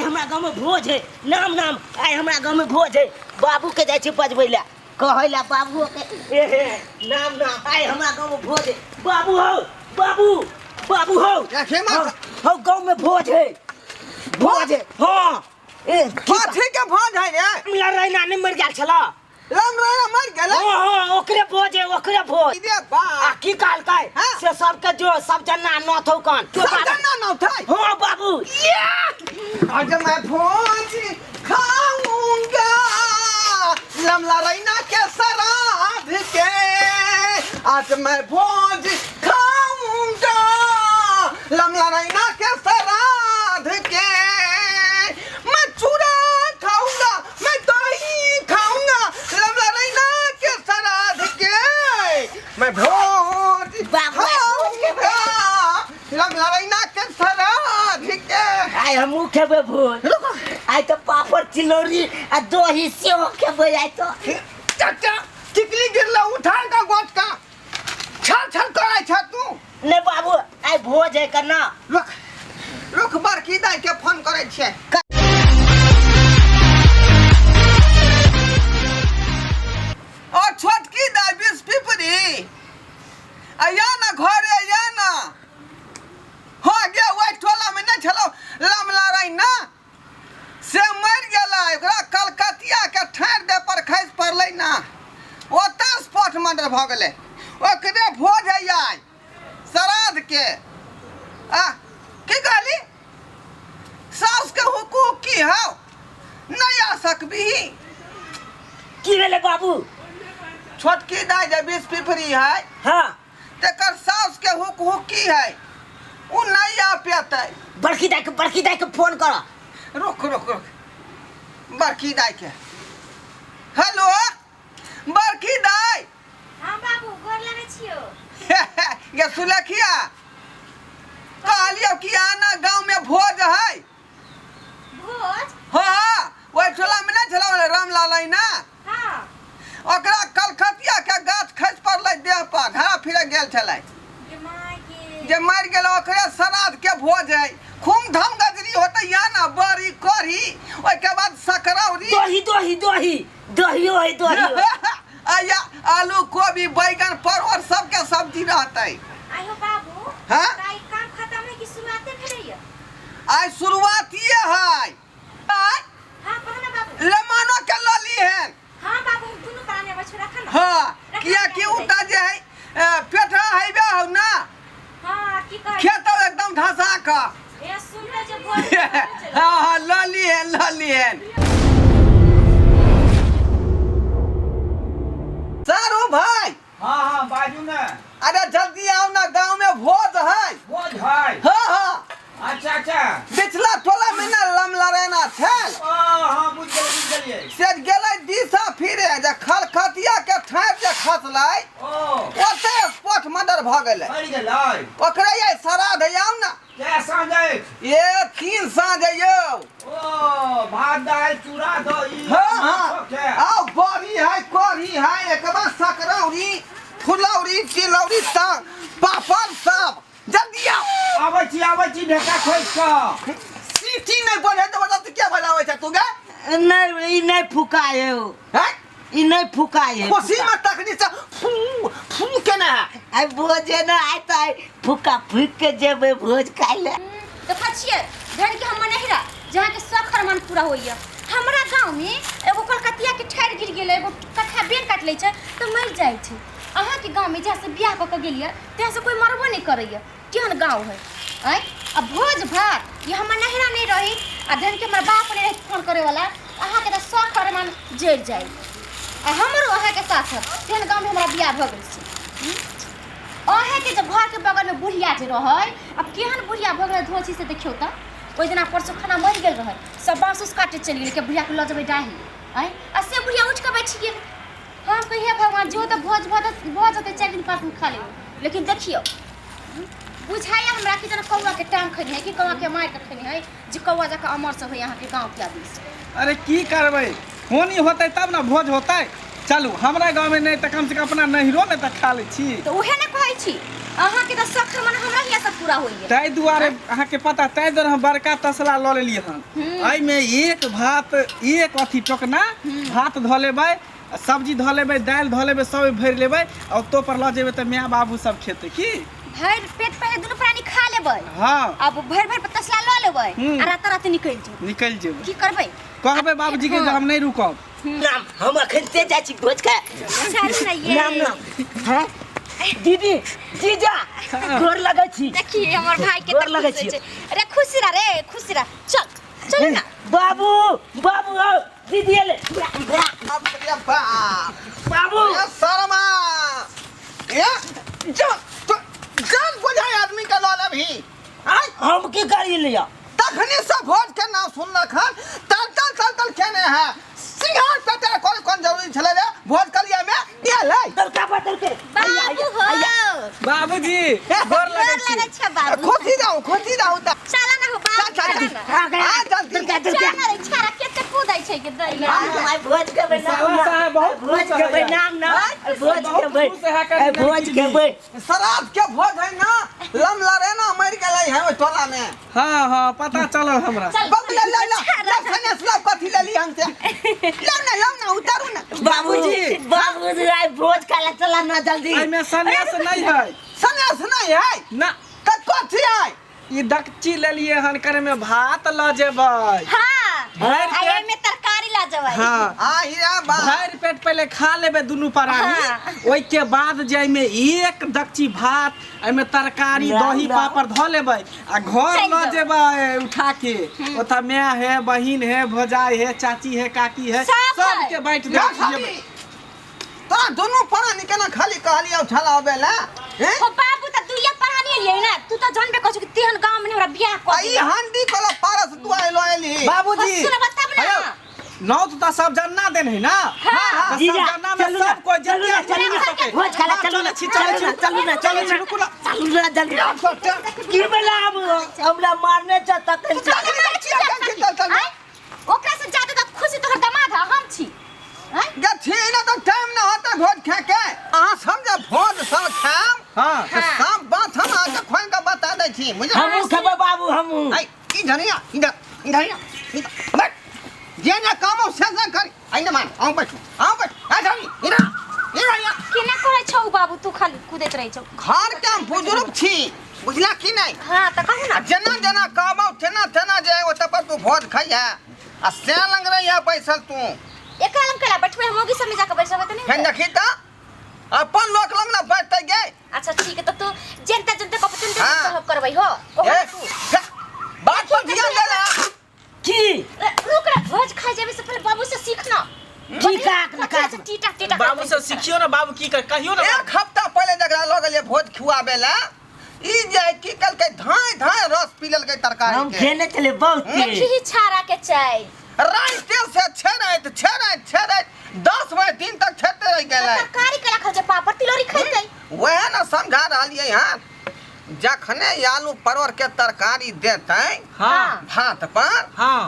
हमरा गाँव में भोज है। नाम नाम आइ हमरा गाँव में भोज है। बाबू के जाइ छी बजबै लए, कहै लए बाबू के। ए हे, नाम नाम आइ हमरा गाँव में भोज है। बाबू हौ, बाबू, बाबू हौ। हौ, गाँव में भोज है, भोज है। हाँ, ए। कथी के भोज है रे? लड़ाई नानी मर गेल छला। राम राम मर गेलै? हाँ हाँ, ओकरे भोज है, ओकरे भोज। रे बा। आ की कहलकै? हाँ? से सबके जो सब जना नौथौ कन। सब जना नौथै? हाँ बाबू। आज मैं भोज खाऊंगा लमला रैना के श्राद्ध के। आज मैं भोज खाऊंगा लमला रैना के श्राद्ध के। मैं चूड़ा खाऊंगा, मैं दही खाऊंगा लमला रैना के श्राद्ध के। मैं भोज खाऊंगा लमला रैना के श्राद्ध के। आइ हमहूँ खेबै भोज। आइ तऽ पापड़ चिलौरी आ दही सेहो खेबै आइ तऽ। चाचा टिकली गिरला, उठा का गोट का छल छल करै छ तू। नहि बाबू, आइ भोज है कना। रुक रुक, बड़की दाई के फोन करै छियै। और छोटकी दाई बीस पिपरी आया ना घरे आया ना। हाँ गे, ओहि टोला में नहीं छलो लमला रही ना, से मरि गेलै। ओकरा कलकतिया के ठाढ़ि दे पर खसि पड़लै ना, ओतऽ स्पॉट मर्डर भऽ गेलै। ओकरे भोज है आइ श्राद्ध के। आ की कहली? साउस के हुकू की हौ, नहीं आ सकबी? की भेलै बाबू? छोटकी दाई जे बीस पिपरी है, हाँ, तेकर साउस के हुक हुकी है, उ नहीं आ पेतै। बड़की दाई के, बड़की दाई के फोन कर। रुक रुक रुक, बड़की दाई के। हेलो बड़की दाई। हाँ बाबू, गोर लगै छियो। गे सुलखिया, कहलियो कि आना, गांव में भोज है। भोज? हाँ, ओहि टोला में नहीं छलौ रामलाल ना? हाँ। ओकरा कलकतिया के गाछ खसि पड़लै देह पर, घरा फिरे गेल छलै। गे माय गे। जे मरि गेल, ओकरे श्राद्ध के भोज है। खूब धम गजरी होतै या ना, बड़ी कढ़ी, ओहिके बाद सकरौरी, दही दही दही दहियो है, दहियो। आया आलू कोबी बैगन परोड़ सबके सब्जी रहतै। आयो बाबू। हाँ? तऽ आइ काम खत्म है कि शुरुआते भेलैया? आइ शुरुआतिए है आइ। हाँ, कहो ना बाबू। लेमानो के लली हन। हाँ बाबू, हम दुनू प्राणी अबै छी, रख ना। हाँ, किया कि उता जे है पेठा हैबे हौ ना। हाँ, की कहै? खेत एकदम धसा क। ए, सुनले जे भोज। हाँ हाँ, लली हन, लली हन। सारू भाई। हाँ हाँ, बाजू ना। अरे जल्दी आओ ना, गांव में भोज है। भोज है? हाँ हाँ। अच्छा अच्छा। पिछला टोला में ना लमला रहना छल। ओ हाँ, बुझ गेलियै, बुझ गेलियै। से गेलै दिशा फिरे, जे खलखतिया के ठाढ़ि जे खसलै, ओ ओते स्पॉट मर्डर भऽ गेलै। मरि गेलै। ओकरे ये श्राद्ध, आउ ना। कै साँझ अछि? ये 3 साँझ यौ। ओ भात दालि चूड़ा दही। हाँ हाँ। के? आओ, बड़ी है, कढ़ी है, एक बार सकरौरी फुलौरी चिलौरी सब पापड़ सब। जल्दी आओ। आबै छी, आबै छी, ढेका खोजि कऽ। सीटी नहि बजै तऽ बता के बजाबै छै तू गे? नहि, ई नहि फुकाय है। हैं? ई नहि फुकाय है। खुशी में तखनी से फू फू केना है। आइ भोज है ना, आइ तऽ आइ फुका फूक के जेबै भोज खाइ लए। देखै छियै धन के हमर नहिरा जहाँ के शौक अरमान पूरा होइया। हमरा गाँव में एगो कलकतिया के ठाढ़ि गिर गेलै, एगो कट्ठा बेल काटि लै छै तऽ मरि जाइ छै। अहाँके गाँव में जहाँ से बियाह कऽ के गेलियै तहाँ से कोइ मरबो नहि करैया। केहन गाँव है आँय? आ भोज भात ये हमर नहिरा नहि रही आ धन के हमर बाप नहि रही फोन करैवला, अहाँके तऽ शौक अरमान जरि जाइ आ हमरो अहाँके साथ। तेहन गाँवमे हमरा बियाह भऽ गेल छै। अहाँके जे घरके बगलमे बुढ़िया जे रहै, आब केहन बुढ़िया भऽ गेलै धोची से देखियौ तऽ। ओहि दिना परसू खाना मरि गेल रहै, सब बाँस उस काटै चलि गेलै कि बुढ़ियाके लऽ जेबै डाही। आँय, आ से बुढ़िया उठि कऽ बैठ गेल। हम कहिए भगवान जो तऽ भोज भऽ जेतै, 4 दिन 5 दिन खा लेबै। लेकिन देखियौ बुझाइए हमरा कि जेना कौआके टांग खैने है कि कौआके मारि कऽ खैने है, जे कौआ जकाँ अमर सब है अहाँके गाँवके आदमी सब। अरे की करबै, होनी होतै तब ने भोज होतै। चलू, हमरा गाँवमे नहि तऽ कमसँ कम अपना नैहरोमे तऽ खा लै छी। तऽ उहे ने कहै छी अहाँ के तऽ शौक मन हमरा हिया सब पूरा होइए। ताहि दुआरे अहाँके पता, ताहि दुआरे हम बड़का तसला लऽ लेलियै हन। एहिमे एक भात एक अथी टोकना भात धऽ लेबै, आ सब्जी धऽ लेबै, दालि धऽ लेबै, सब भरि लेबै आ ओतो पर लऽ जेबै तऽ माय बाबू सब खेतै की। भरि पेट पहिले दुनू प्राणी खा लेबै। हाँ। अब भरि भरि पर तसला लऽ लेबै आ राता राति निकलि जेबै। निकलि जेबै। की करबै? कहबै बाबूजी के जे हम नहि रुकब। नाम हम अखन से जाइ छी भोज खाय। चलू ने ये। नाम नाम हैं दीदी जीजा गोर लगै छी। देखिए हमर भाई के गोर तऽ लगै खुश होइ छी। छै। अरे खुश रह रे, खुश रह, चल चल ना। बाबू बाबू आओ दीदी एले। बाप रे बाप। बाबू ए शर्मा, ए जा तो जान बुझाय आदमी के लऽ लेबही आय। हम की करी लिया? तखनी से भोज के नाम सुनलक हन तल तल तल तल केने है सिंघार पेटे कोन कोन जरूरी छलै रे भोज कलिया में गेलै। तड़का बदल के। बाबू हो। बाबूजी गोर लगै गोर छी। लगै छै बाबू। खुशी रहू, खुशी रहू त। चला ना हो बाबू, चल, चल, चला चल। ना। आ गया। आ जल्दी। तड़का तड़का। चला ना रे छाड़ा केते कूदै छै के दै ले। आइ भोज खेबै नाम साला नाम। साहब बहुत भोज खुश खेबै है। नाम नाम। आइ भोज बहुत खेबै। खुश है कर आइ भोज लड़की। खेबै। शराब के भोज है ना, लम लड़े ना मर गेलै है ओइ टोला में। हाँ हाँ पता चलल हमरा। चल। बाबू ले ले ले ले सनेस ला कथी लेली हमसे। लाउ ना, लाउ ना, उतारू ना। बाबूजी बाबूजी आइ भोज खाय ला चला ना जल्दी। एहिमे सन्यास नहीं है। सनेस नहीं है ना। त कथी है? ई दकची लेलिए हन करे में भात ल जेबै। हाँ। भरि आ पेट एहिमे तरकारी ला जेबै। हाँ। आ हीरा बा। भरि पेट पहिले खा लेबै दुनू प्राणी, हाँ। ओहिके बाद जे एहिमे एक दकची भात एहिमे तरकारी ना, दही ना। पापड़ धऽ लेबै आ घर चलि लऽ जाउ। जेबै उठा के। ओतऽ माय है, बहिन है, भौजाई है, चाची है, काकी है, सब है। सबके बाँटि जा देबै। खाली। तोरा दुनू प्राणी केना खाली कहलियौ छला अबै ला? हैं? हो बाबू त दुइया प्राणी एलियै ना, तू त जानबे करै छौ कि तेहन गाँव में हमरा बियाह कऽ आ ई देलक। हांडी कला पारस तू आइलो एली। बाबूजी सुनब तब ना। हेलो, नौ तो सब जन्ना देन है ना। हाँ। तो सब जीजा, जन्ना में चलू ना, सब कोई चलू ना, जल्दी चलू ना, सके। भोज खाला हाँ, चलू ना, छी, चलै चलू ना, छी, चलू ना, चलै चलू छी, ना, रुकू ना। चलू ना जल्दी। की भेलै आब? हमरा मारने छ तखन से। चल, चल, चल, चल, चल। आँय? ओकरा से ज्यादा तऽ खुशी तोहर दामाद है, हम छी। आँय? गथी ना तो टाइम ना होता भोज खा के। अहाँ सब जे भोज सब खाम, हाँ। तऽ सब बात हम अहाँके खोलि कऽ बता दै छी, बुझलियै? हमहूँ खेबै बाबू, हमहूँ। आइ, ई धनिया, इधर, ई धनिया, इधर, बैठ। जे जे काम हो से से करी। आइ ने मान, आउ बैठू, आउ बैठ। आ धनी, इधर, इधर आइया। केना करै छौ बाबू, तू खाली कूदैत रहै छौ। घर के हम बुजुर्ग छी, बुझला की नहि? हाँ तऽ कहू ना। आ जेना जेना कहबौ तेना तेना जे ओतऽ पर तू भोज खइहे आ से लंग रहिहे बैसल तू। एकरा लग केला बैठबै, हम मौगी सब में जाके बैसबै तऽ नहि फेर हेतै? देखी तऽ अपन लोक लग ने बैठतै गे। अच्छा ठीक है, तब तू जनता जनता कप जनता हाँ। कहब करबै हो। ओहो ए, तू। जा, बात पर ध्यान दे ना। की? ए, रुक रे, भोज खाइ जेबै से पहिले बाबू से सीखना। की का कथी छै टीटा टीटा बाबू से सिखियो ना बाबू की कर कहियो ना। एक हफ्ता पहिले जकरा लऽ गेलियै भोज खुआबै लए, ई जे की कलकै धाँय धाँय रस पी लेलकै तरकारी हम के। खेने छलियै बहुत। देखी ही छाड़ा के चाय। राइते से छेड़ैत छेड़ैत छेड़ैत 10 बजे दिन तक छेड़ते रहि गेलै। तरकारी केला खाइ छै, पापड़ तिलौरी खैतै। वएह ने समझा रहलियै हन, जखने आलू परोड़ के तरकारी देतै हाँ। भात पर, हाँ।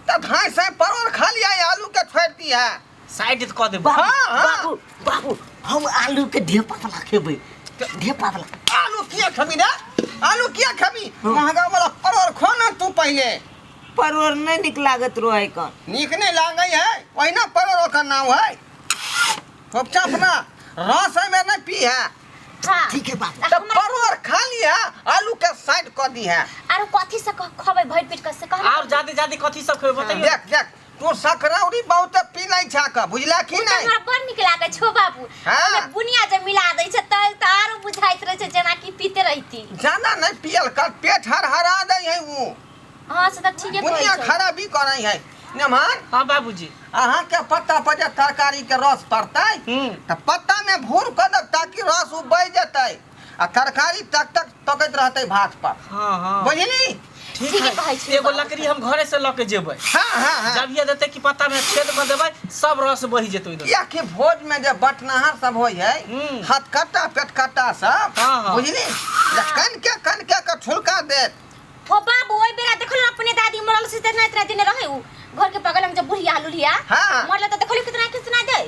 तऽ धाँय से परोड़ खा लिया, आलू के छोड़ि दिहे। साइड कऽ देबै। बाबू, हाँ, हाँ। बाबू बाबू हम आलू के ढेपा वाला खेबै, ढेपा वाला। आलू किया खेबी रे? आलू किया खेबी? महंगा वाला परोड़ खो ना तू पहिले। परोड़ नहीं निक लागत रहे कन। नीक नहीं लागै है, ओहिना परोड़ ओकर नाम है। चुपचाप ना रस है में नहीं पी है। हाँ। ठीक है बाबू। आ तऽ हमरा परोड़ खा लिया, आलू के साइड कऽ दी है। आरो कथी से खबै भरि पेट के से कह। और ज्यादा ज्यादा कथी सब खेबै बताइयो। देख देख तू सकरौरी बहुत पी लै छा कऽ, बुझला कि तऽ नहीं? हमरा बड़ नीक लागै छौ बाबू। हाँ। ओहिमे बुनिया जे मिला दै छै तऽ आरो बुझाइत रहै छै जेना कि पीते रहिती। ज्यादा नहीं पियल कर, पेट हरहरा दै है ऊ। हाँ से तऽ ठीके कहै बुनिया छौ। खराबी करै है। नेमान। हाँ बाबूजी। अहाँ के पत्ता पर जे तरकारी के रस पड़तै तऽ पत्ता में भूर कऽ देब ताकि रस उबलि जेतै आ तरकारी टक टक तकैत रहतै भात पर। हाँ हाँ। बुझली? ठीक ठीके है। कहै छी एगो बाबू। लकड़ी हम घरे से लऽ के जेबै। हाँ हाँ हाँ। जब ये देतै कि पत्ता में छेद कऽ देबै, सब रस बहि जेतै ओहि दऽ। कियाकि भोज में जे बटनाहर सब होइ है, हथकट्टा पेटकट्टा सब, हाँ, हाँ। बुझली? जे कनके कनके के ठुलका देत। हो बाबू ओइ बेरा देखल अपने दादी मरल से इतना इतना दिन रहे उ घर के बगल में जब बुढ़िया लुलिया हाँ। मरल त देखली कितना कितना दे।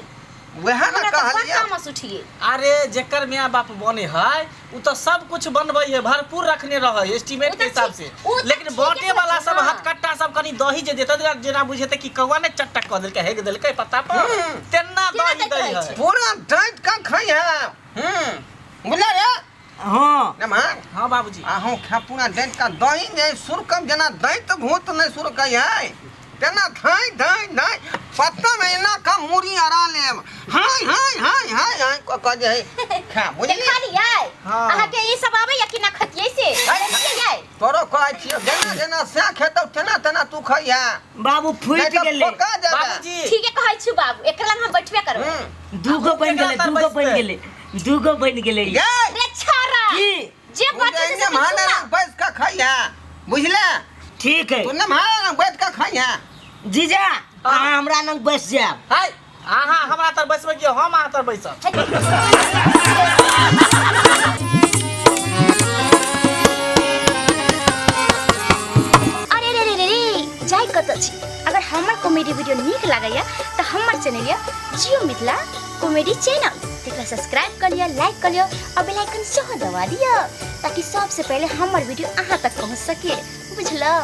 वएह ने हमरा तऽ बड़ कहलियै। तामस उठि गेल। अरे जेकर माय बाप बने है उ तो सब कुछ बनबै है, भरपूर रखने रहे है एस्टीमेट उ के तऽ हिसाब ठीक- से। उ तऽ लेकिन ठीके बांटे वाला कहै सब छै, हथकट्टा सब कनी दही जे देतै जेना बुझेतै कि कौआ ने चटक कऽ देलकै, हेग देलकै पत्ता पर, तेना तेना दही दैत दै रहै है। छै। पूरा डाँटि कऽ खइहे। बुझल रे? हाँ। नमहर। हाँ बाबूजी। अहूँ खा पूरा डाँटि कऽ दही जे सुरकब जेना दैत भूत नहि सुरकै है तेना धाँइ धाँइ धाँइ पत्ता में एना कऽ मूड़ी अड़ा लेब, हाय हाय हाय हाय हाय कऽ कऽ जे है खा, बुझलियै? देखलियै? हाँ। अहाँके ई सब आबैया कि ना खतियै से? देखलियै? तोरो कहै छियौ, जेना जेना सएह खेतौ तेना तेना तू खइहे। बाबू नहि फूटि तऽ गेलै। फोका जेबै। बाबूजी। ठीके कहै छी बाबू, एकरा लग हम बैठबे करबै। दूगो बनि गेलै, केकरा तर दूगो बनि बैसतै? गेलै, दूगो बनि गेलै। गे रे छोरा, की? जे तू बचै जे छै से नमहर सुना। लग बैस कऽ खइहे, बुझले? ठीक है। तू नमहर लग बैठ कऽ खइहे। जीजा, अहाँ हमरा लग बैस जायब। हाय, अहाँ हमरा तर बैसबै कि हम अहाँ तर बैसब? अरे रे रे रे रे, जाय कतऽ छी? अगर हमर कॉमेडी वीडियो नीक लागैया तऽ हमर चैनल यऽ जियो मिथिला कॉमेडी चैनल, तेकरा सब्सक्राइब कऽ लिअ, लाइक कऽ लिअ और बेल आइकन सेहो दबा दिअ ताकि सबसे पहिले हमर वीडियो अहाँ तक पहुँच सके, बुझलौ?